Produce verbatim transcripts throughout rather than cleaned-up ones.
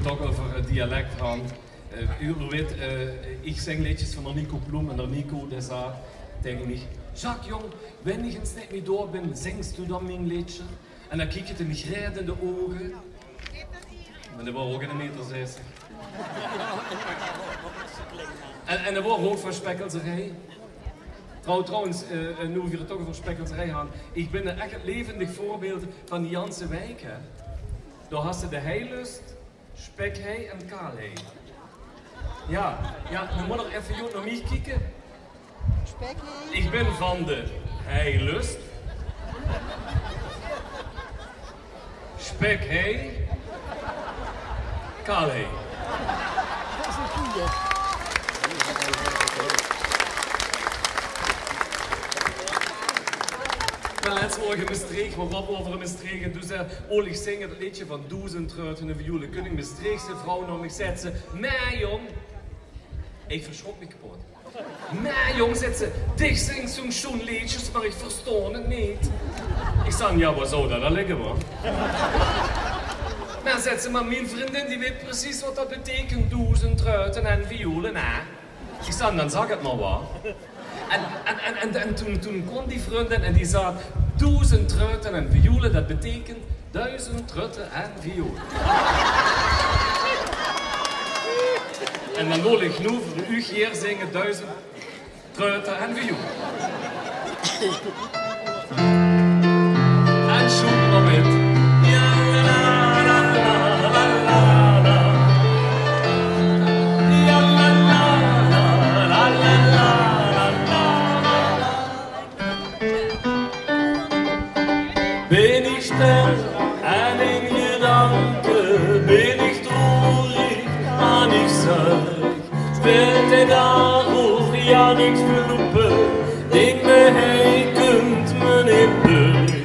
Toch euver 't dialek han. Eh, uur wit, eh, ich zing leedsjes van d'r Nico Ploem en d'r Nico, dae zaat taenge mich: "Jacques, jóng, wen ich ins neet mie door bin, zings doe dan mien leedsje?" En dan kiek 'r mich reed in de ouge. Mer dae waor ouch 'ne meter zestig. En, en dae waor ouch van Spèkkelzerij. Trouw-, trouwens, eh, eh, noe v'r 't toch euver Spèkkelzerij han. Ich bin ech 't levendig veurbeeld van die janse wiek, hè. Dao has se de Heilust, Spèkhei en Kaalhei. Jao, jao, noe mót 'r effe good nao mich kieke. Spèkhei. Ich bin van de Heilust. Spèkhei. Kaalhei. Dat is 'ne goeie. Mer lèts waor ich in Mestreech, mer wat waor v'r in Mestreech? En doe zag Oel, ich zing 't leedsje van Doezend Truite en Vioele. Kónk Mestreechse vrouw nao mich, zaet ze: "Mer jóng." Ich versjrok mich kepot. "Mer jóng," zaet ze, "dich zings zoe'n sjoen leedsjes, mer ich verstaon 't neet." Ich zag: "Jao, wo zou dat aan ligke, wa?" "Mer," zaet ze, "mer mien vrundin die wit precies wat dat beteikent, doezend truite en vioele, hè." Ich zag: "Dan zag 't mer, wa." En, en, en, en, en toen, toen kóm die vrundin en die zaat: "Doezend truite en vioele, dat beteikent duizend trutte en vioole." En dan wil ich noe veur uch hie zinge: Duizend truite en vioele. En zoem mer mit. Bin ich stèl en in gedanke bin ich truuerig, mer ich zörg, wèlt dae daag ouch jao neet verloupe, dink me, hie kump me neet durch.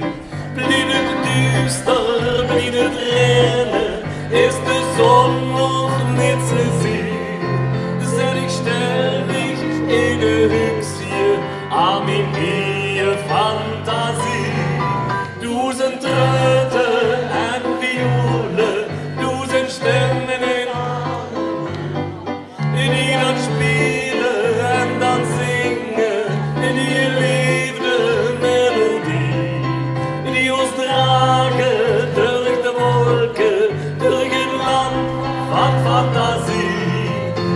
Blief 't duuster, blief 't raene, is de zon nog neet te zeen, zèt ich stèl mich in e huukske aan mien eige fantasie. Doezend truite en vioele, doezend stemme in adem, die dan speule en dan zinge die leefdemelodie, die ós drage durch de wolke, durch 't land van fantasie,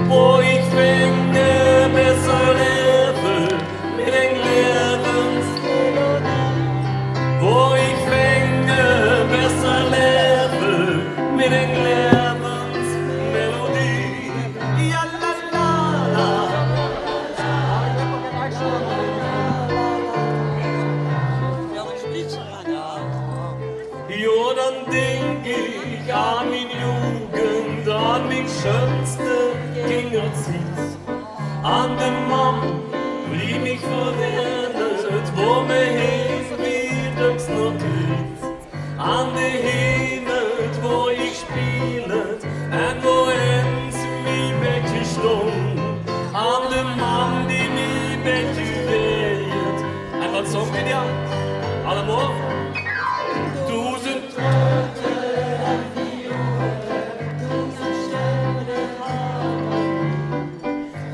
wo ich vinge besser leve mit ein levensmelodie. Wo ich vinge besser leve mit ein levensmelodie. Ja, la, la, la. Jo, dan dink ich aan mien joegend, aan mien sjunste kingertied. Aan de mam, die mich verwend, wo me heen wie döks nog kriet. Aan de hemel, wo ich speelde en wo ens mien bedje stóng. Aan de mam, die mien bedje weid. En wat zóng die dan? Allemaol. Doezend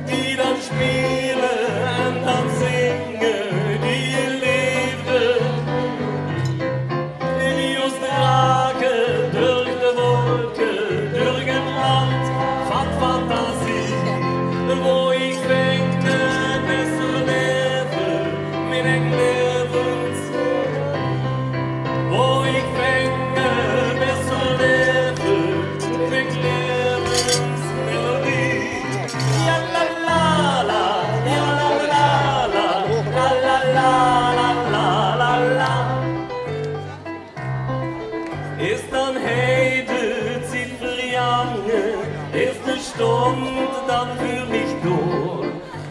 die dan speule en dan zinge die leefde, die ós drage durch de wolke, durch 't land van fantasie, wo ich vinge besser leve mit ein levens Wo ich vinge besser leve, mit levensmelodie. Ja, la, la, la, ja, la, la, la. Is dan hie de tied verjange, is de stond dan veur mich door.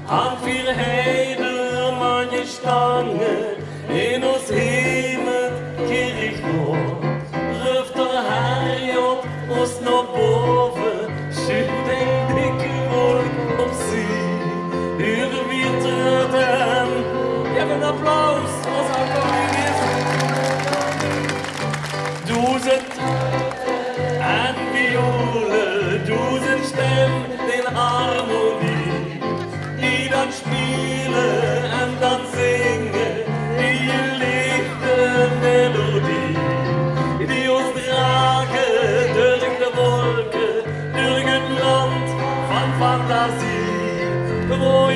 Aan veer heidelmanje stange in ós hemel kirchnoor. Röf d'r Herjot ós nao bove, sjuut ein dikke wolk op zie. Huur veer tröt en geef ein applaus, ós accordeonist. Doezend en vioole. Dan spiele en dan zinge die leefde melodie, die ós drage durch de wolke, durch het land van fantasie, wo